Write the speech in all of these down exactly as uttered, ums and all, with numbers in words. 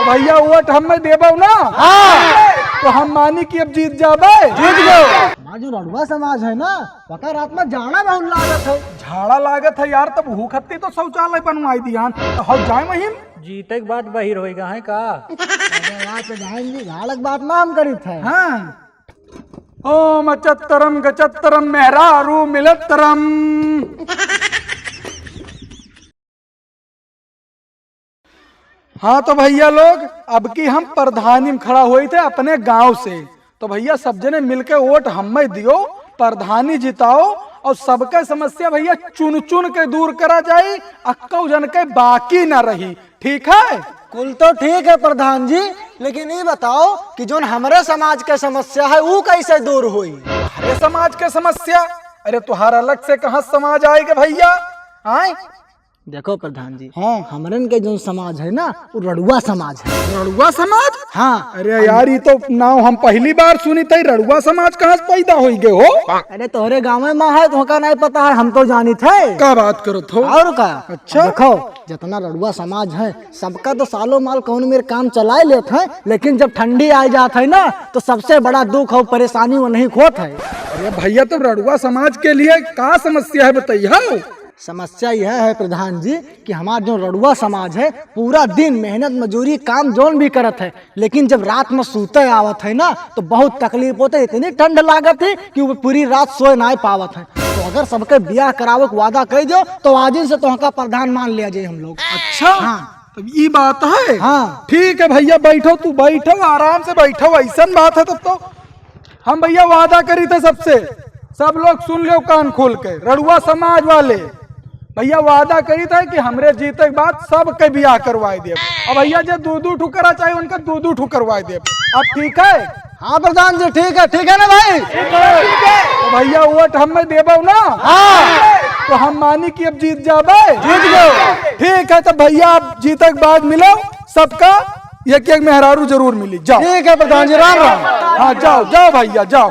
भैया, वोट हमें देबो ना? हाँ। तो हम मानी कि अब जीत जाबे। जीत जाओ। हमार जो रड़ुआ समाज है ना, ओकर रात में जाड़ा बहुत लागत है। झाड़ा लागत है यार, तब हू खत्ती तो शौचालय बनवाई दियान। तो हम जाए वहीं। जीते के बाद बहिर होइगा है का? अरे यार, प्रधान जी, झाड़क बात ना हम करित है। हाँ। ओम अचत्तरम गचत्तरम मेहरारू मिलत्तरम। हाँ तो भैया लोग, अब की हम प्रधानी में खड़ा होइत है अपने गांव से। तो भैया सब जने मिलके वोट हमें दियो, प्रधानी जिताओ और सबके समस्या भैया चुन चुन के दूर करा जाई, अक्कौ जन के बाकी ना रही। ठीक है? कुल तो ठीक है प्रधान जी, लेकिन ई बताओ कि जोन हमरे समाज के समस्या है, ऊ कैसे दूर होई? अरे समाज के समस्या? अरे तुहार अलग से कहाँ समाज आएगा भैया? आए? देखो प्रधान जी, हाँ। हमरन के जोन समाज है ना, वो रड़ुआ समाज है। रड़ुआ समाज? हाँ। अरे यार, ये तो नाव हम पहली बार सुनी थे, रड़ुआ समाज कहाँ से पैदा होई गए हो? अरे तोहरे गाँव में है, तोहका नहीं पता है, हम तो जानी थे। का बात करत हो? और का? अच्छा। देखो, जितना रड़ुआ समाज है, सबका तो सालों माल कौन मेरे काम चलाए लेत है, लेकिन जब ठंडी आ जात है ना, तो सबसे बड़ा दुख और परेशानी वो नहीं होत है। अरे भैया, तो रड़ुआ समाज के लिए का समस्या है, बताइए। समस्या यह है प्रधान जी कि हमार जो रड़ुआ समाज है, पूरा दिन मेहनत मजूरी काम जौन भी करत है, लेकिन जब रात में सूते आवत है ना, तो बहुत तकलीफ होत है। इतनी ठंड लागत है कि वो पूरी रात सोए ना पावत है। तो अगर सबके बियाह करावे के वादा कह दो, तो आज ही से तोहका प्रधान मान लिया जाए हम लोग। अच्छा, हाँ। तब ई बात है। हाँ। ठीक है भैया, बैठो, तू बैठो, आराम से बैठो, ऐसन बात है तब तो। हम भैया वादा करी थे सबसे, सब लोग सुन लो कान खोल के, रड़ुआ समाज वाले भैया वादा करी थे कि हमरे जीते के बाद सबके बियाह करवाए देब। अब भैया जे दू दू ठो करा चाहे उनका दू दू ठो करवाए देब। अब ठीक है? हाँ प्रधान जी, ठीक है, ठीक है ना भाई? तो भैया वोट हमें देबो ना? हाँ। तो हम मानी कि अब जीत जाबे। जीत जाओ। ठीक है, तो भैया आप जीते के बाद मिलो सबका एक एक मेहरारू जरूर मिली, जाओ। ठीक है प्रधान जी, राम राम। हाँ, जाओ, जाओ भैया, जाओ।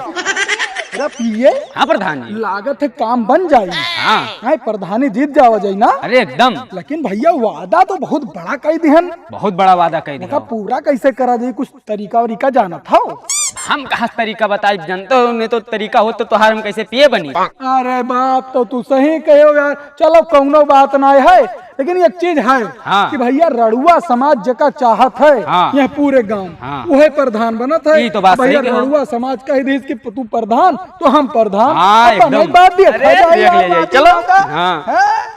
अरे पिए? हाँ प्रधान जी। लागत है काम बन जाई। हाँ। हाँ, प्रधानी जीत जावा जाई ना? अरे एकदम। लेकिन भैया वादा तो बहुत बड़ा कह दिहन। बहुत बड़ा वादा कह दिहन। पूरा कैसे करा जाई, कुछ तरीका वरीका जानत हो? हम कहाँ से तरीका बताई, जानते हो, नहीं तो तरीका हो तो तोहार हम कैसे पिए बनी। अरे बात तो तू सही कहो यार, चलो कौनो बात ना है, लेकिन एक चीज है हाँ। कि भैया रड़ुआ समाज जेका चाहत है हाँ। यह पूरे गांव हाँ। वह प्रधान बनत है। ई तो बात भैया सही कहो। रड़ुआ समाज कह दीस कि तू प्रधान तो हम प्रधान। हाँ, अपन एकदम। एक बात भी अरे, अच्छा देख जाए, ले जाए। बात चलो। होता। हाँ। हैं?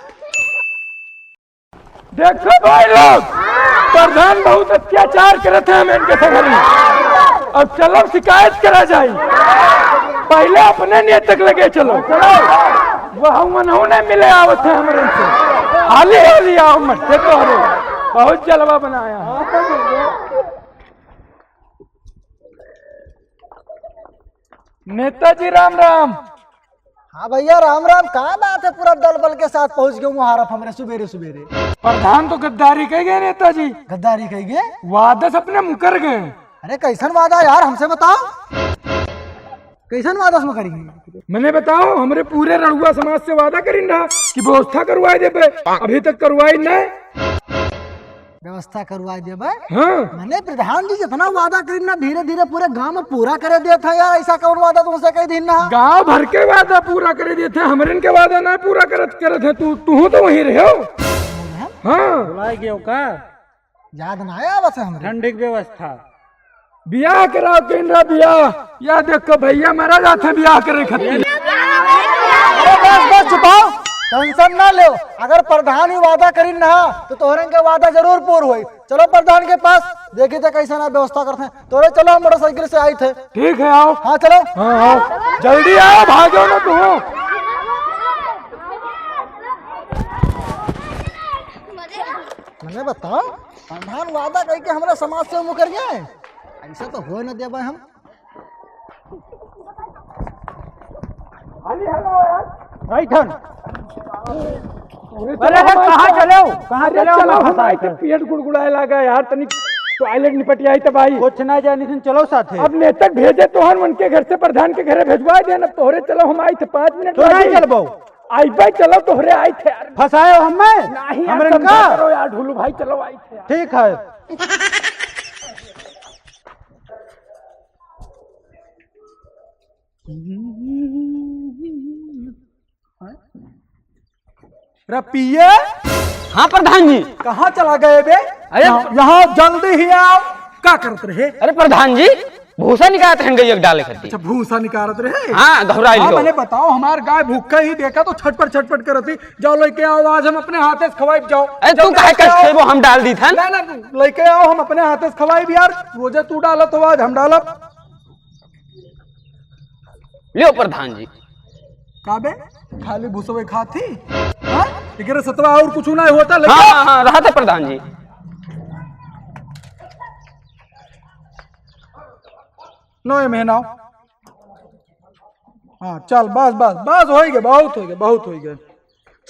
देखो भाई लोग, प्रधान बहुत अत्याचार करत है हम इनके संग में। अब चलो शिकायत करा जाए, पहले अपने नेता के लगे चलो। वह मनहू नहीं मिले आवत है हमरे से, हाली हाली आओ मत देखो, अरे बहुत जलवा बनाया है। नेताजी राम राम। हाँ भैया राम राम। का बात है, पूरा दल बल के साथ पहुँच गए वहाँ आप हमरे सुबेरे सुबेरे। प्रधान तो गद्दारी कह गए नेताजी। गद्दारी कह गए? वादा से अपने मुकर गए। अरे कैसन वादा यार, हमसे बताओ, कैसन वादा से मुकर गए? मैंने बताओ, हमरे पूरे रड़ुआ समाज से वादा करिन रहा कि व्यवस्था करवाए देबे, अभी तक करवाई नहीं। व्यवस्था करवा देबे। हाँ। मने प्रधान जी जितना वादा करीन ना, धीरे धीरे पूरे गांव में पूरा करे देत है यार। ऐसा कौन वादा तुमसे कह दीन ना? गांव भर के वादा पूरा करे देत है, हमरन के वादा ना पूरा करत करत है। तू तू तो वहीं रहो। हाँ। बुलाए गयो का? याद ना आया बस हमरे। ठंडी की व्यवस्था। बियाह कराओ, केनरा बियाह। या देखो भैया, मरा जात है बियाह करे खातिर। अरे बस, बस, चुपाओ, टेंशन ना लेव। अगर प्रधान ही वादा करी ना, तो तोहरे के वादा जरूर पूर होई। चलो प्रधान के पास, देखी थे कैसे ना व्यवस्था करते हैं। तोरे चलो, हम मोटरसाइकिल से आई थे। ठीक है, आओ। हाँ, चलो। हाँ, आओ, जल्दी आओ, भागो ना तू। मैंने बताओ, प्रधान वादा करके हमरे समाज से मुकर गए, ऐसा तो होए न देबे हम। अरे, hello यार। राइठन। अरे, अरे, चलो, कहाँ चलो? कहाँ अरे, चलो? चलो, हम आए थे, पेट गुड़गुड़ाए लागा यार, तनी toilet निपट आई तब आई। कुछ ना जाए, नितिन, चलो साथे। अब नेता भेजे तो हम उनके घर से प्रधान के घरे भेजवा देन, अब तोहरे चलो, हम आई थे, पाँच मिनट तो नहीं लागी। चलबो। आई भाई, चलो, तोहरे आई थे यार। फंसाए हो हमें? नहीं यार, हमरे समझा का? करो यार, ढोलू भाई, चलो, आई थे यार। ठीक है। रे पिए, हाँ प्रधान जी। कहाँ चला गए बे? अरे यहाँ, यहाँ जल्दी ही आओ। का करत रहे? अरे प्रधान जी, भूसा निकालत हैं गइया के डाले खातिर। अच्छा, भूसा निकालत रहे? हाँ, घबराई हाँ, लियो। मैंने बताओ, हमार गाय भूखा ही देखा तो छटपट छटपट करत ही। जाओ लेके आओ, आज हम अपने हाथे से खवाइब, जाओ। अरे जाओ तू काहे लेके कष्ट आओ। खेबो, हम डाल दी था। ना, ना, लेके आओ, हम अपने हाथे से खवाइब यार। रोजे तू डालत हो, आज हम डालब। लियो प्रधान जी। का बे? खाली भूसवे खात ही? हाँ? एकरे सतवा और कुछ नहीं होता लेकिन हाँ, हाँ, हाँ, रहते प्रधान जी। नो, ये महीना। हाँ, चल, बस, बस, बस, होइ गए, बहुत होइ गए, बहुत होइ गए।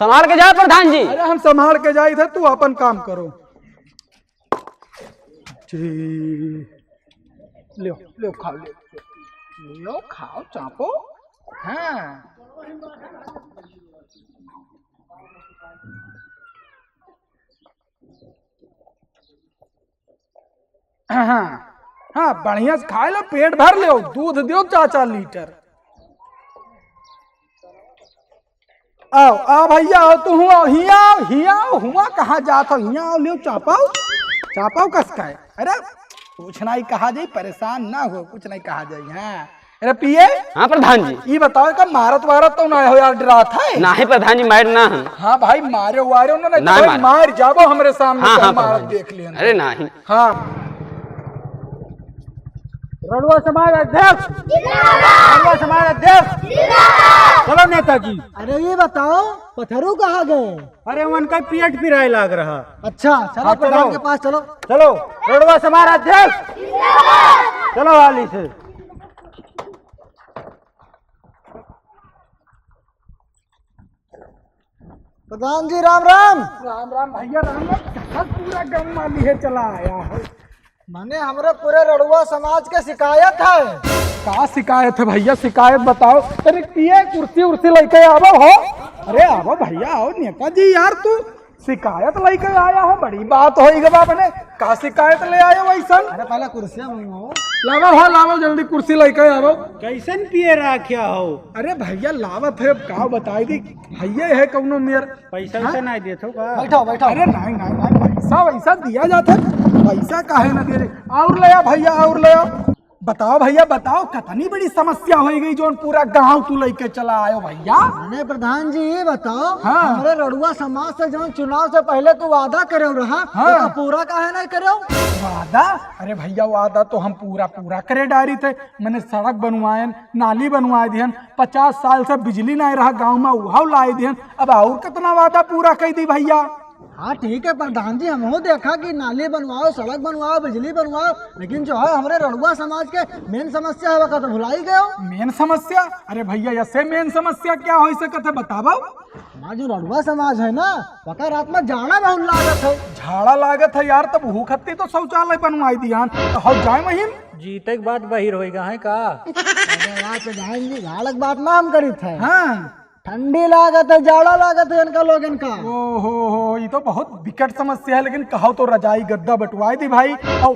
संभाल के जाए प्रधान जी। अरे, हम संभाल के जाई थे, तू अपन काम करो। जी, लियो, लियो, खाओ, लियो, लियो, खाओ, चापो। हाँ। हाँ, हाँ, बढ़िया से खाए लो, पेट भर लो, दूध दियो चार चार लीटर। आओ, आओ भैया, आओ, तू हुआ, हिया आओ, हिया आओ, हुआ कहाँ जात हो, हिया आओ, लियो चापाओ, चापाओ कस का है? अरे, कुछ नहीं कहा जाई, परेशान ना हो, कुछ नहीं कहा जाई, हाँ। अरे पिए। हाँ प्रधान जी। ई बताओ, का मारत वारत तो ना हो यार, डरात है? नाही प्रधान जी, मार ना हम। हाँ भाई, मारे वारे उन्होंने ना तो भाई मार। मार जाबो हमरे सामने, हाँ, तो हाँ, मारत प्रधान जी। देख लिया। अरे नाही। हाँ। रड़ुआ समाज अध्यक्ष। जिंदाबाद। रड़ुआ समाज अध्यक्ष। जिंदाबाद। चलो नेताजी। अरे ये बताओ, पथरू कहाँ गए? अरे उनका पेट पिराए लाग रहा। अच्छा, चलो हाँ, प्रधान चलो। के पास चलो। चलो, रड़ुआ समाज अध्यक्ष। जिंदाबाद। चलो हाली से। प्रधान जी, राम राम। राम राम भैया, राम राम। कहाँ पूरा गाँव माली है चला आया है? माने हमरे पूरे रड़ुआ समाज के शिकायत है। का शिकायत है भैया? शिकायत बताओ। अरे पिए, कुर्सी उर्सी लेके आवो हो। अरे आवो भैया, आओ नेताजी यार, तू शिकायत लेके आया हो, बड़ी बात होई गवा अपने। का शिकायत ले आयो वैसन? अरे पहले कुर्सियाँ मंगवाओ। लावो हो, लावो, जल्दी कुर्सी लेके आवो। कैसन पिए राख्या हो? अरे भैया लावत है, अब का बताई दी, भैया है कौनो मेर। पैसा हाँ? वैसा नहीं देत हो का? बैठो, बैठो। अरे नहीं, नहीं, नहीं, पैसा वैसा दिया जाता है, पैसा काहे ना दे रहे? और ले आ भैया, और ले आ। बताओ भैया, बताओ, कितनी बड़ी समस्या हो गई, जोन पूरा गांव तू लेके चला आयो भैया। अरे प्रधान जी, ये बताओ, हाँ। हमरे रड़ुआ समाज से जोन चुनाव से पहले तू वादा करे रहा, हाँ। तो पूरा काहे नहीं करे? वादा? अरे भैया, वादा तो हम पूरा, पूरा करे डारी थे। मैंने सड़क बनवायन, नाली बनवाए दिहन, पचास साल से बिजली नहीं रहा गांव में, उहाव लाए दिहन। अब और कितना वादा पूरा कर दी भैया? हाँ ठीक है प्रधान जी, हमहू देखा कि नाली बनवाओ, सड़क बनवाओ, बिजली बनवाओ, लेकिन जो है हमरे रड़ुआ समाज के मेन समस्या है, वका तो भुलाई गयो। मेन समस्या? अरे भैया, ऐसे मेन समस्या क्या हो सकत है, बताओ। हमार जो रड़ुआ समाज है ना, वका रात में जाड़ा बहुत लागत है। झाड़ा लागत है यार, तब हु खत्ती तो शौचालय बनवाई दियान, तो हम जाए वहीं। जीते के बाद बहिर होइगा है का? अरे यार प्रधान जी, झाड़ा के बात ना हम करी थे। हाँ। ठंडी लागत है, जाड़ा लागत है इनका लोगन का। ओ हो हो, ये तो बहुत विकट समस्या है, लेकिन कहो तो रजाई गद्दा बंटवाई दी भाई। और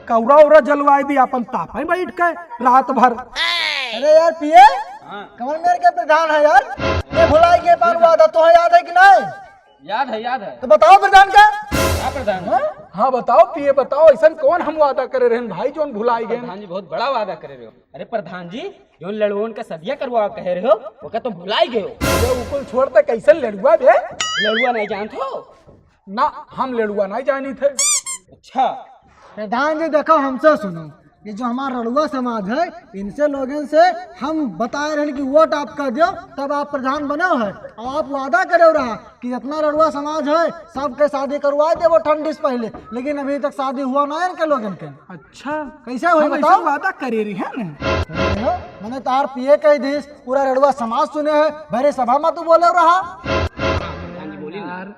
कौरा उरा जलवाई दी, अपन तापे बैठ के रात भर। अरे यार पिए, हाँ। कमल मेर के प्रधान है यार, ये भुलाई के पान वादा तो है, याद है कि नहीं? याद है, याद है। तो बताओ प्रधान का। हाँ प्रधान। हाँ? हाँ बताओ पिए, बताओ, ऐसा कौन हम वादा करे रहन भाई, जोन भुलाई गए? प्रधान जी बहुत बड़ा वादा करे रहे हो। अरे प्रधान जी, जो लड़ुअन का सदिया करवा कहे रहे हो, ओका तो भुलाई गए हो। अरे वो कुल छोड़, ते कैसे लड़ुआ बे? लड़ुआ नहीं जानत हो? ना, हम लड़ुआ नहीं जानी थे। अच्छा। प्रधान जी देखो, हमसे सुनो, ये जो हमारा रड़ुआ समाज है, इनसे लोगन से हम बताए रहन कि वोट आपका दो, तब आप प्रधान बने हो है, और आप वादा करे रहा कि जितना रड़ुआ समाज है, सबके शादी करवा देबो ठंडी से पहले, लेकिन अभी तक शादी हुआ ना है इनके लोगन के। अच्छा, कैसे हुई हम बताओ? ऐसा वादा करे रही है ना? अरे हो, मैंने तार पिए कह दी, पूरा रड़ुआ समाज सुने है, भरे सभा में तू बोले रहा। यार,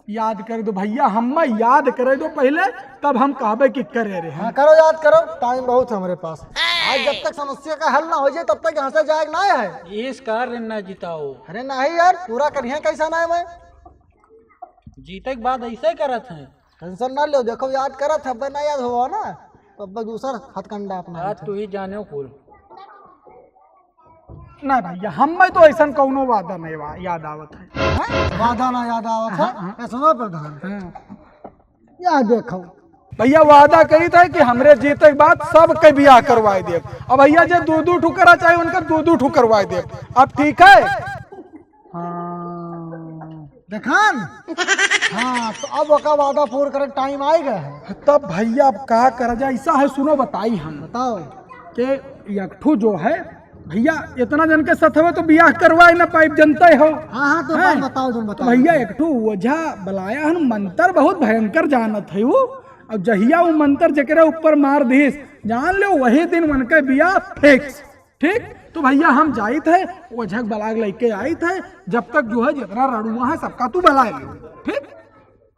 याद कर दो भैया, हम याद करे दो पहले, तब हम कहबे कि करे रहे हैं। हाँ, करो याद करो, टाइम बहुत है हमारे पास। आज जब तक समस्या का हल ना हो जाए, तब तक यहाँ से जाए ना है। इस कारण ना जिताओ। अरे नहीं यार, पूरा करिए कैसा ना है मैं। जीते के बाद ऐसे करत हैं। टेंशन ना लो, देखो याद करत है, अब ना याद हुआ ना, तो अब दूसर हथकंडा अपना आज है। तू ही जाने कुल। ना भैया, हमें तो ऐसन कौनो वादा नहीं वा-, याद आवत है। हैं? वादा ना याद आवत है? हाँ, हाँ। ए, सुनो प्रधान। हाँ। या देखो। भैया वादा करी था कि हमरे जीते के बाद सबके बियाह करवाए देब। अब भैया जे दू दू ठो करा चाहे उनका दू दू ठो करवाए देब। अब ठीक है? हाँ। देखान? हाँ, तो अब ओका वादा पूर करे टाइम आइ गया है। तब भैया अब का करा जाए, ऐसा है, सुनो बताई हम। बताओ। के एक ठो जो है भैया, इतना जन के सथवे तो बियाह करवाए ना पाइब, जनते हो। हाँ, हाँ, तो हैं? बात बताओ, जौन तो बताओ। भैया, एक ठो ओझा बलाया हन, मंतर बहुत भयंकर जानत है वो। अब जहिया वो मंतर जेकरे ऊपर मार दीस, जान लो वही दिन उनके बियाह फिक्स। ठीक, तो भैया हम जाइत है, ओझा के बलाग लेके आइत है, जब तक जो है जितना रड़ुआ है सबका तू बला ले। ठीक,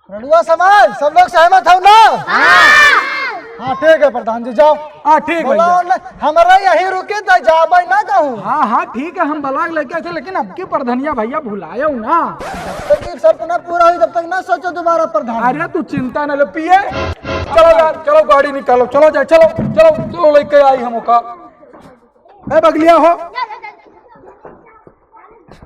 रड़ुआ समाज, सब लोग सहमत हो ना? हाँ। हाँ, ठीक है प्रधान जी, जाओ। हाँ, ठीक है बोला भैया। और ले, हमरा यहीं रुके तो जाबे ना कहूँ। हाँ, हाँ, ठीक है, हम बलाग लेके आए थे, लेकिन अब की प्रधनिया भैया भुलायो ना। जब तक ये शर्त ना पूरा हुई, तब तक ना सोचो दोबारा प्रधान। अरे तू चिंता ना लो पिए, चलो यार, चलो गाड़ी निकालो, चलो जाए, चलो, चलो, चलो लेके आई हम ओका। ए बगलिया हो।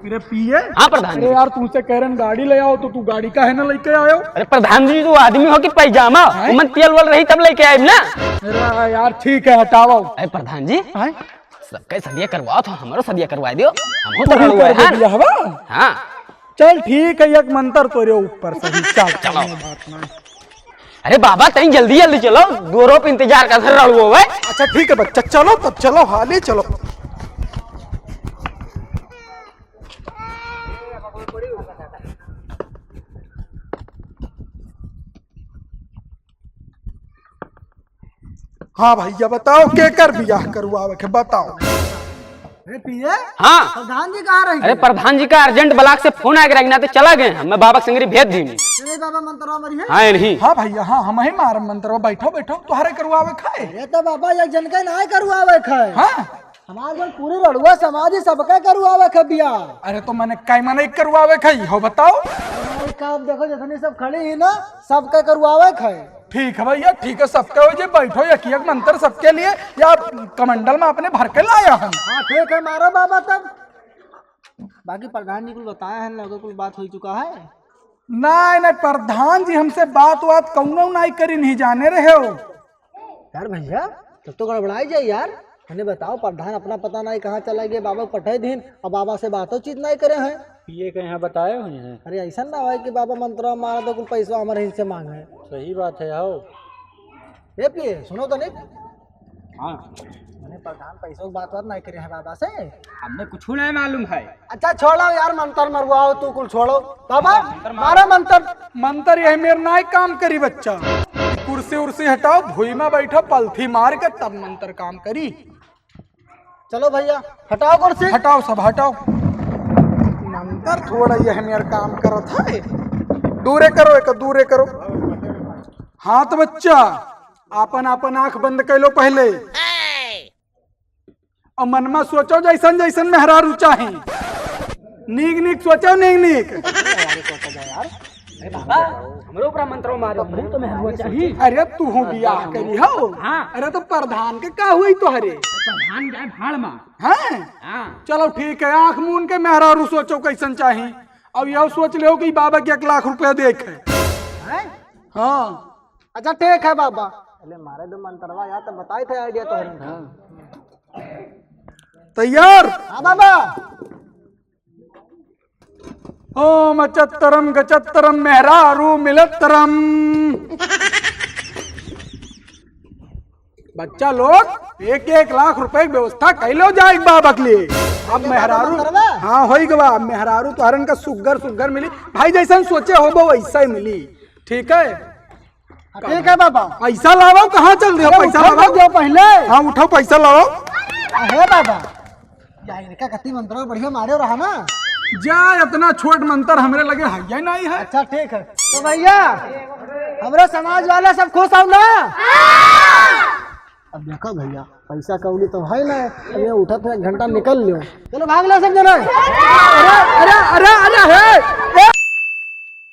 अरे पिए। हाँ प्रधान जी। अरे यार, तुमसे कह रहे हैं गाड़ी ले आओ तो तू गाड़ी काहे ना लेके आयो? अरे प्रधान जी, तू आदमी हो कि पैजामा? हैं? उमन तेल वल रही तब लेके आइब ना। अरे यार ठीक है, हटाओ। अरे प्रधान जी, हैं? सबके सदिया करवाओ तो हमरो सदिया करवा दियो। हमहू तो तू ही रड़ुआ कर है। दे दिया हवा? हाँ। चल ठीक है, एक मंतर तोरे ऊपर सही, चल, चलो। कौनो बात ना। अरे बाबा, तनी जल्दी जल्दी चलो, दूरो पे इंतजार कर रड़ुओ है। अच्छा ठीक है बच्चा, चलो तब चलो, हाली चलो। हाँ भैया बताओ, केकर बियाह करवावे के बताओ। अरे पिए, हाँ। प्रधान जी कहाँ रही? अरे प्रधान जी का अर्जेंट ब्लॉक से फोन आके रही ना तो चला गए, हम बाबा के संगरी भेज दी। अरे बाबा मंतरवा मरी है। हाँ नहीं। हाँ भैया, हाँ हम ही मारम मंतरवा, बैठो बैठो, तुहरे करवावे खाए। अरे तो बाबा एक जन के ना करवावे खाए। हाँ। हमार जौन पूरी रड़ुआ समाज ही सबका करवावे खाए बियाह। अरे तो मने काई मने करवावे खाए हो बताओ। अरे का अब देखो जितनी सब खड़ी ही ना, सबका करवावे खाए। ठीक है भैया, ठीक है, सबके हो जे बैठो, एक एक मंतर सबके लिए, या कमंडल में अपने भर के लाया हम। हाँ, ठीक है, मारो बाबा तब। बाकी प्रधान जी कुल बताए हैं, लोगों कुल बात हो चुका है। नहीं, नहीं, प्रधान जी हमसे बात वात कौनो नहीं करी, नहीं जाने रहे हो। यार भैया, तब तो गड़बड़ाई जाए यार। हमें बताओ, प्रधान अपना पता नहीं कहाँ चला गया, बाबा को पठाई दीन, और बाबा से बातों चीत नहीं करे हैं। ये कहीं बताए हुए हैं? अरे ऐसा ना होए कि बाबा मंतरवा मारा तो कुल पैसा हमारे हिस्से मांगे। सही बात है, आओ। ए पिए, सुनो तो नहीं। हाँ। मैंने प्रधान पैसों की बात बात नहीं करे हैं बाबा से। हमें कुछ नहीं मालूम है। अच्छा छोड़ो यार, मंतर मरवाओ तू कुल छोड़ो। बाबा, मंतर मारो। मारो मंतर। मंतर यही मेर नाई काम करी बच्चा। कुर्सी उर्सी हटाओ, भुई में बैठो, पलथी मार के तब मंतर काम करी। चलो भैया, हटाओ कुर्सी। हटाओ सब, हटाओ। मंतर थोड़ा यह मेर काम करत है। दूरे करो, एक दूरे करो। हाँ तो बच्चा, आपन आपन आँख बंद कर लो पहले। और मन में सोचो जैसन जैसन मेहरारू चाही। नीक नीक सोचो, नीक नीक। अरे बाबा, हमरो ऊपर मंतरवा मारो, हम तो मेहरारू चाही। अरे तू हूँ बियाह करी हो। हाँ। अरे तो प्रधान के का हुई तोहरे? प्रधान जाए भाड़ में। हाँ? हाँ। चलो ठीक है, आँख मून के मेहरारू सोचो कैसन चाही। अब यह सोच लो कि बाबा के एक लाख रुपया देखे। हैं? हाँ। अच्छा ठीक है बाबा। अरे मारे दो मंतरवा यार, तो बताए थे आइडिया तो। हाँ। तैयार? हाँ बाबा। ओम अचतरम गचतरम मेहरारू मिलतरम। बच्चा लोग, एक एक लाख रुपए की व्यवस्था कैलो जाए एक बाबा के लिए। अब मेहरारू, मंतरवा? हाँ होई गवा, अब मेहरारू तोहरन का सुग्गर सुग्गर मिली। भाई जैसन सोचे होबो वैसा ही मिली, ठीक है? हाँ, ठीक है बाबा। पैसा लाओ, कहाँ चल रहे हो? अरे पैसा उठाओ लाओ। दो पहले। हाँ, उठाओ, पैसा लाओ। अरे बाबा, या इनका कति मंतरवा बढ़िया मारे रहा ना। जा, इतना छोट मंतर हमरे लगे है ही नहीं है। अच्छा, ठीक है। तो भैया, हमरे समाज वाले सब खुश हो ना? अब देखो भैया, पैसा कौड़ी तो है ना, अब ये उठत है, एक घंटा निकल लियो। चलो भाग लो सब जना। अरे, अरे, अरे, अरे, हे!